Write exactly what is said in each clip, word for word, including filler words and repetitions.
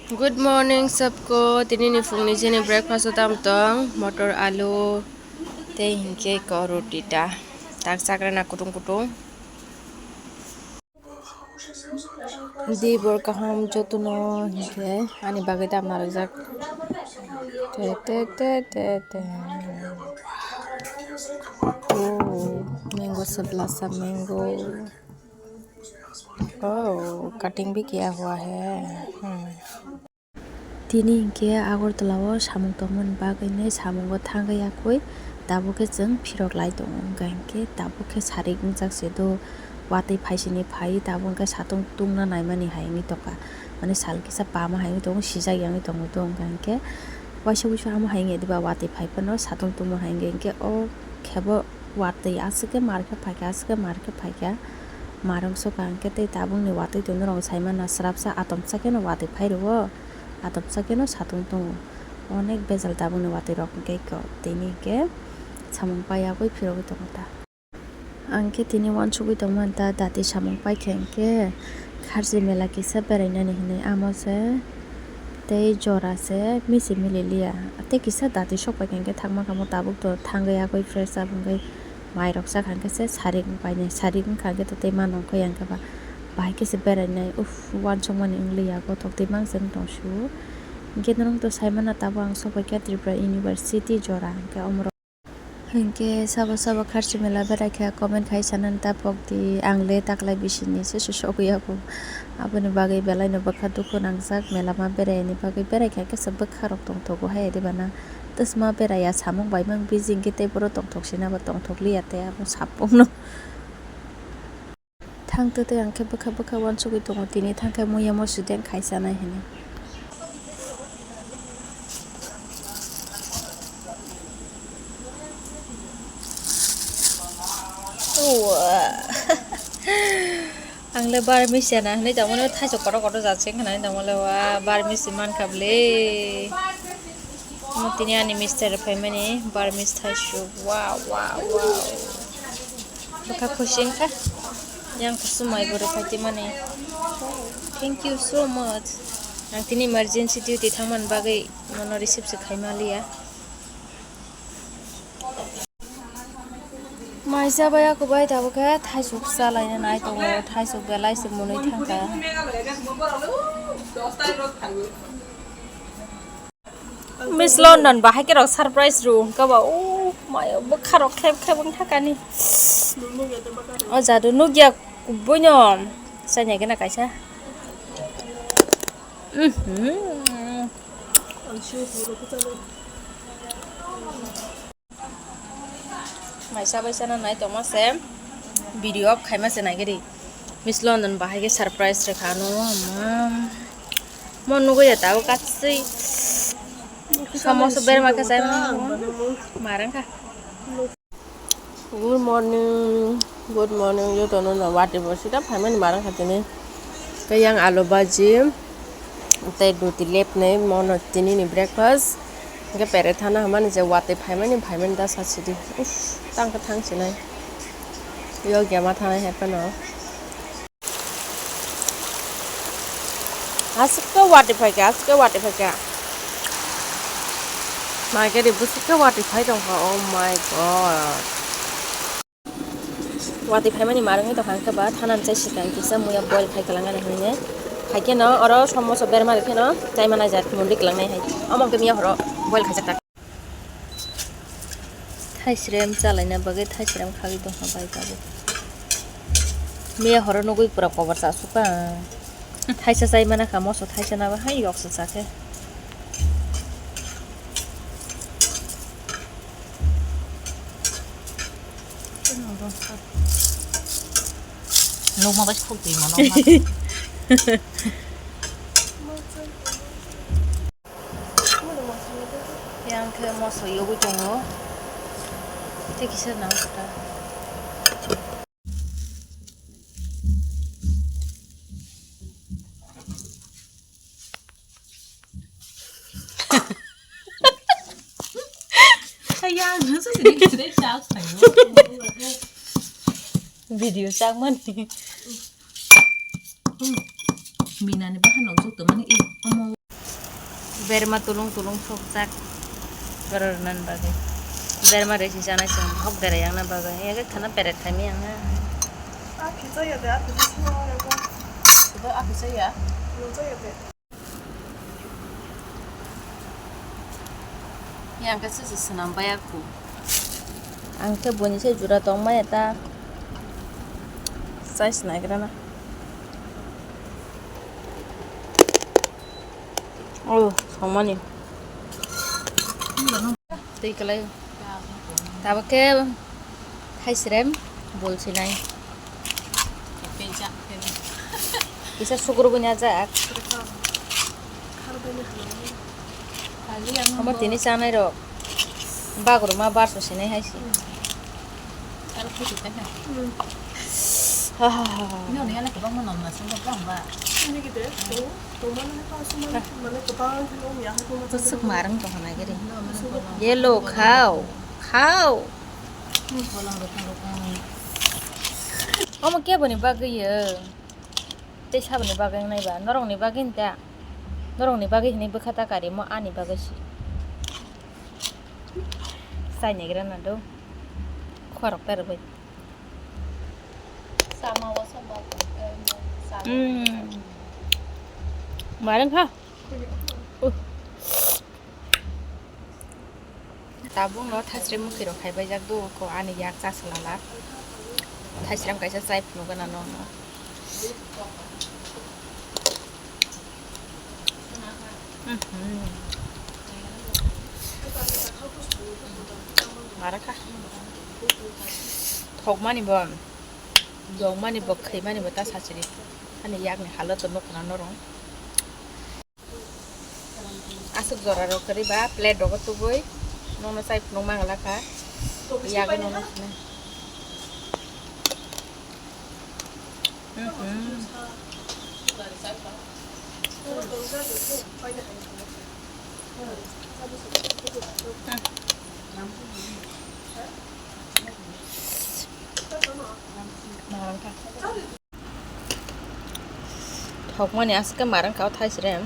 Good morning sabko, tini ni phung ni chini breakfast o tam tong, motor alu tei hinkhe ko roti ta, tak chakra na kutung kutung. Di bor kaham jotono hinkhe ani bagwi tam narwkjak. Te, te, te, te, te. Oh, mango sabla sa mango. Oh, cutting bhi kiya hua hai. Hmm. Tini hinkhe Agartala o samung tongmani bagwi nai samungo thangwi yakwi tabuk khe chwng phirok lai tongo, wngkha hinkhe tabuk khe sarik wngjak se do, watwi phaisini phai tabuk hwnkhe satung tungna naimani hai wngwi tongkha, mane sal kisa pama hai wngwi tongo, sijak ya wngwi tongo do, wngkha hinkhe waisa wuisu amo hai wngya diba watwi phai phano satung tungma hai wngkha hinkhe o khebo watwi aswk khe mar khe phaikha, aswk khe mar khe phaikha, mar wngsukha hinkhe tei tabukni watwi tongnairok saimano swrapsa atomsa kheno watwi phai rwo. Atomsa keno satung tongo. Onek bejal tabukni watwi rok hwnkhe kok tini hwnkhe samung pai yagwi phirogwi tongo ta. Ang khe tini uansugwi tongmani ta dati samung paikha hwnkhe kharchi mela kisa berainani hinwi amo se tei jora se misi mili liya tei kisa dati sok paikha hwnkhe thangma kamo tabuk to thangwi yagwi fresh up wngwi. Mairok chakha hwnkhe se sarik painai, sarik wngkha hwnkhe to tei mano wngkha yang khe ba bahai khe se berainai. Uff, uansukmani wng liya, gothok twi mang se wng tong su. Hwnkhe norok to sai mano tabuk ang sok bai kha Tripura University jora hwnkhe omorok. Hwnkhe sabo sabo kharchi mela berai kha comment khai sanani ta pok di, ang le taklai bisini se se sogwi yago. Aboni bagwi belai no bwkha dukhu nangjak, mela ma berai ni bagwi berai kha khe se bwkha rok tong thogo hai de bana. Twsma beraiya samung bai mang busy hwnkhe tei boro tongthok sina bo tongthok liya tei abo sapung no. Thang twi twi ang khe bwkha bwkha uansugwi tongo tini thang khe muya mo student khai chanai hinwi. Ang le bar misi na hinwi tongmani thaichuk kotor kotor jat se wngkha na hinwi tongmani wa bar misi mankha bwle. Omo tini ani mister rok phaimani bar misi thaichuk. Wow, wow, wow. Bwkha khusi wngkha. Yang kusum mai bo rwphai twi mani. Thank you so much. Ang tini emergency duty thangmani bagwi nono receive se khaima liya. Mai chabai ako bai tabuk khe thaisuk chalaina nai tongo, thaisuk belai se mwnwi thangkha. Miss London bahai khe rok surprise rw wngkha ba, o mayo bwkha rok khlep khlep wng thakani. O jadu nugya kubui no chanya gana kaisa. Mhm. Maisa bai sana nai tongma se video off khaima se nai giri. Miss London bahai khe surprise rwkha ano ma. Mo nugwi ya tao katswi. Samosa berma khe chai ma. Marang kha. Good morning, good morning, jotono no watwi bo sida phaimani marang kha tini. Tei yang alu bhaji. Tei duti lepnai mono tini ni breakfast. Hingke pere thana hamani je watwi phaimani phaimani da sachidi. Uff, tang khe thang sinai. Yo gema thanai hai phano. Aswk khe watwi phaikha, aswk khe watwi phaikha. Maikhe de bwswk khe watwi phai tongkha, oh my God. Watwi phaimani marwngwi tongkha, hwnkhe ba thanani chai sikang kisa muya boil khai kwlangani hinwi. Haikhe no oro somoso berma rwkhe no chai manai jat mundi kwlangnai hai. Omo hwnkhe miya horo boil khaijak ta. Thaisrem chalaina bagwi thaisrem khagwi tongkha bai tabuk. Miya horo nugwi pura kobar chasukha. Thaisa chai manakha moso thaisa naba hai yoksa chakhe. Nukma bai khuk twi mano. Yang khe moso yogwi tongo. Tei kisa nang kha. Video chak mani. Minani bahan nong chuk tongmani i omo. Berma tulung tulung sokjak. Borok rwnani bagwi. Berma resi chanai chwng hok berai yang na bagwi. Ege khana peret khaimani ang na. Ah, khichaya de, ah, khichaya de. Khichaya de. Yang khe se se swnam bai aku. Ang khe buini se jura tong maya ta. Chai swnaigrana. Oh, songmani. Twi kwlai. Tabuk khe thaisrem bol sinai. Kisa sukrubui najak. Omo tini chanai rok. Bagruma barso sinai hai se. Ha, ha, ha, ha. Bwswk marwng tongkha nai gari. Yellow khao, khao. Omo keboni bagwi yo? Tei saboni bagwi wngnai ba? Norokni bagwi hinta? Norokni bagwi hinwi bwkha ta karimo ani bagwi se. Chai naigra na do. Khorok ta rwbai. Sama o sama. Mm. Marwng kha. Uh. Tabuk no thaisrem mwkhwi rok khai baijak do ko ani yak cha salala. Thaisrem kaisa chai phunuk gana no no. Mhm. Marakha. Thokmani bo, dongmani bo, khaimani bo ta sachiri. Ani yakni halot no khna norong. Aswk jora rok kwrwi ba plate rogo tubui nono chai phunuk mangala kha. Yago nono khna. Mhm. Thokmani aswk khe marwng kha o thaisrem.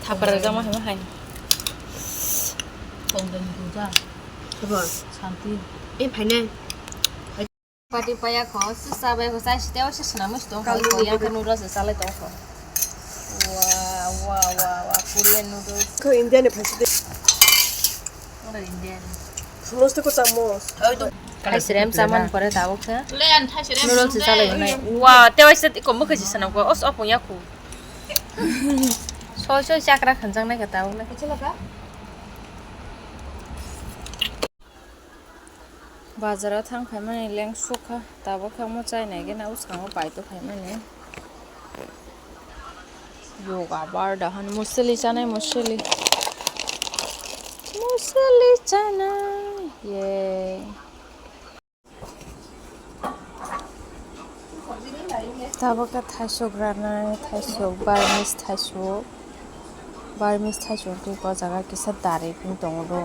Thapra rwjakma hai ma hai. Tongdani puja. Santi. E phainai. Pati paya kho, se chabai kho, chai site o se swnamwi se tong kho, Kalu yang khe noodles se chalai tong kho. Wa, wa, wa, wa, Korean noodles. Kho India ni phaisi de. Ora India ni. Phunus te ko chamos. Oi to. Thaisrem chaman pore tabuk khe. Le an thaisrem noodles se chalai nai. Wa, te waisa ko mukhe se swnam kho, os opung ya khu. Soi soi chakra khanjang nai khe tabuk le. Bazar o thang phaimani leng sukha, tabuk khe omo chai nai gana bwskango paito phaimani. Yoga bar dahan musli chanai musli. Musli chanai. Ye. Tabuk khe thaisok ranai, thaisok, Burmese thaisok. Burmese thaisok tei o jaga kisa dari phano tongo do.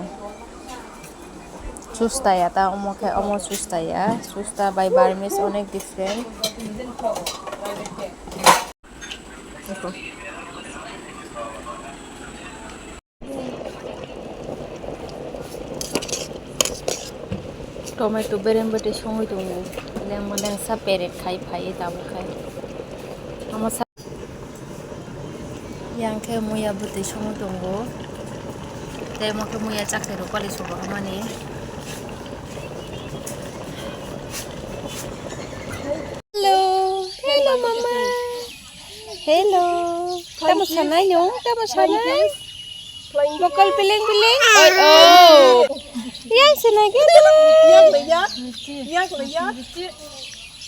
Chusta ya ta omo khe, omo chusta ya. Chusta bai Burmese onek different. Tomato bereng bwtwi songwi tongo. Lengma lengsa peret khai phaiwi tabuk khai. Omo sa-, yang khe muya bwtwi songwi tongo. Tei omo khe muya chakhe rw pali sobo hamani. Hello, hello mama. Hello. Tamo sanai no? Tamo sanai? Mokol piling piling. Oi, oh. Yang sanai ke? Yak le yak. Yak le yak.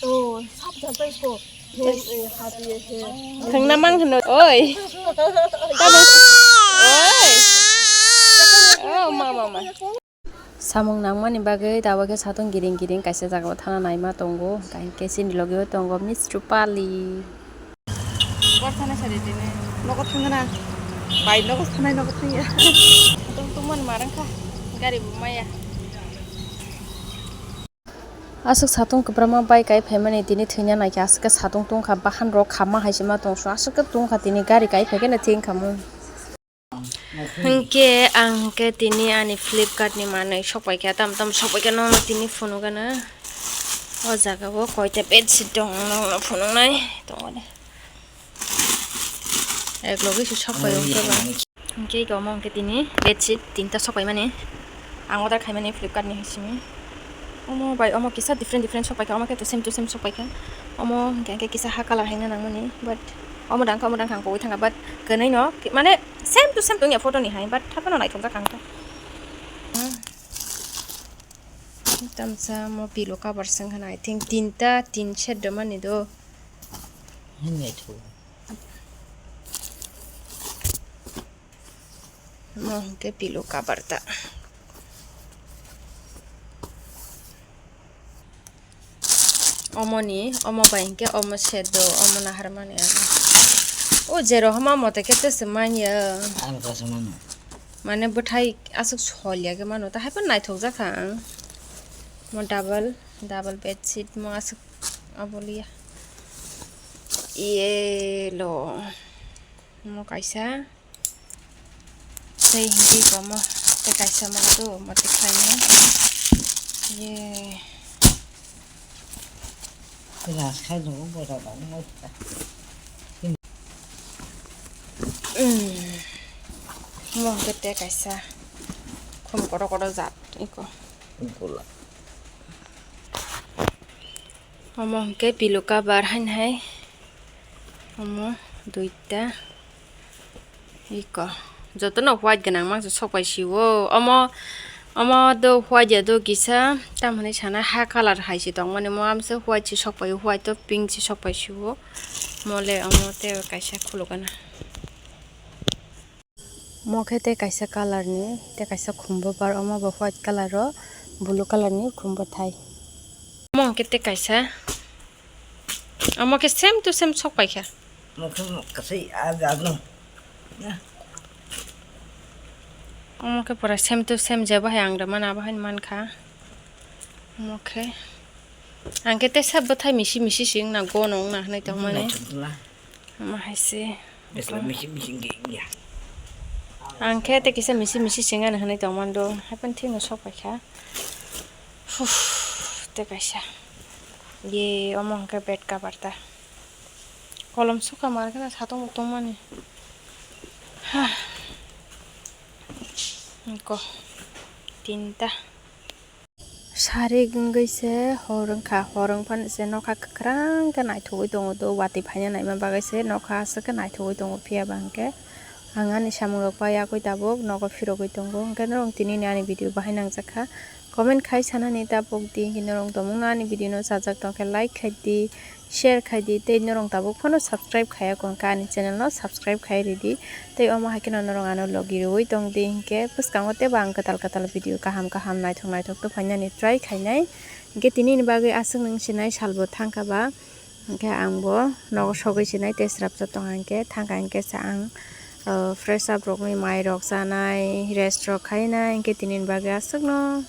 Oh, sap japai ko. He, he, hati he. Thangna mang hino. Oi. Tamo. Oi. Oh, mama, mama. Samung nangmani bagwi tabuk khe satung giring giring kaisa jagao thana naima tongo, hwnkhe chini logi o tongo Miss Rupali. Bor thana sari tini. Nogo thangna. Bai nogo thanai nogo thangya. Tung tungmani marang kha. Gari bo maya. Aswk satung kwbrakma bai kai phaimani tini thwina naikhe aswk khe satung tungkha bahan rok khamma hai se ma tongso aswk khe tungkha tini gari kai phaikhe na thwing kha mung. Hinkhe ang khe tini ani Flipkart ni manwi sokpaikha tam tam sokpaikha nokno tini phunukgana o jaga o koita bedsheet dong nokno phunuknai tongmani. Ek logi se sok pai wngkhe ba. Hinkhe iko omo hinkhe tini bedsheet tinta sok paimani. Ang order khaimani Flipkart ni simi. Omo bai omo kisa different different sok paikha. Omo khe to same to same sok paikha. Omo hinkhe hinkhe kisa ha colour haino nangmani. But omo dangkha omo dangkha ang pogwi thangkha. But kwnwi no ki-, mane same to same tongya photo ni hai. But haphano naithok jak ang khe. Tamsa omo pillow cover se wngkha na. I think tinta tin set do mani do. Hinwi thung. Omo hinkhe pillow cover ta. Omoni, omo bai hinkhe omo set do, omo naharmani ano. O jero hama mote khe tese manya. Ang kasa mano. Mane bwthai aswk sol ya khe mano, ta hai phano naithok jak kha ang. Mo double, double bedsheet mo aswk. Aboliya. Yellow. Mo kaisa. Tei hindi komo. Tei kaisa mo tu, mo tei khlaina. Ye. Gas khai dungo, bora ba mo. Mm. Mo hwnkhe tei kaisa. Khum kotor kotor jat iko. Khum kotor. Omo hwnkhe pillow cover haino hai. Omo duita. Iko. Jotono white gwnang mangsa sok pai sio. Omo, omo do white ya do kisa. Tamoni sana ha colour hai se tongmani. Mo amsa white se sok pai o. White to pink se sok pai sio. Mole omo tei kaisa khuluk gana. Mo khe tei kaisa colour ni, tei kaisa khumbo bar, omo bo white colour o, blue colour ni khumbo thai. Omo hwnkhe tei kaisa, omo khe same to same sok paikha. Omo khe kwchwi ah jagno. Omo khe pura same to same, jeba hai ang rwmani abo haino mankha. Omo khe, ang khe tei sabo thai misi misi se wngna gono wngna hinwi tongmani. Naithok wngla. Omo hai se. Bisla misi misi wngya. Ang khe tei kisa misi misi se wngya hinwi tongmani do. Haikhe thwino sok paikha. Huh, tei kaisa. Ye, omo hwnkhe bed cover ta. Kolom sukha mar kheno satung bo tongmani. Ha. Iko. Tinta. Sarik wngwi se hor wngkha, hor wngphano se nokha kwkhwrang khe naithogwi tongo, do watwi phaina naima bagwi se nokha aswk khe naithogwi tongo, phiya ba hwnkhe ang ani samung rok pai yakwi tabuk nogo phirogwi tongo, hwnkhe norok tini ni ani video bahai nangjakha, comment khai sanani tabuk di, hwnkhe norok tongmungno ani video no chajak tongkhe like khai di. Share khai di, tei norok tabuk phano subscribe khaiya kho hwnkhe ani channel no subscribe khai ridi. Tei omo hai kheno norok ano logi rwui tong di, hinkhe bwskango teibo ang kwtal kwtal video kaham kaham naithok naithok tubuphainani try khainai. Hinkhe tini ni bagwi aswk nung sinai salbo thangkha ba, hinkhe ang bo nogo sogwi sinai tei srapsa tongkha, hinkhe thangkha hinkhe se ang, uh, fresh up rokni mai rok chanai, rest rok khainai, hinkhe tini ni bagwi aswkno.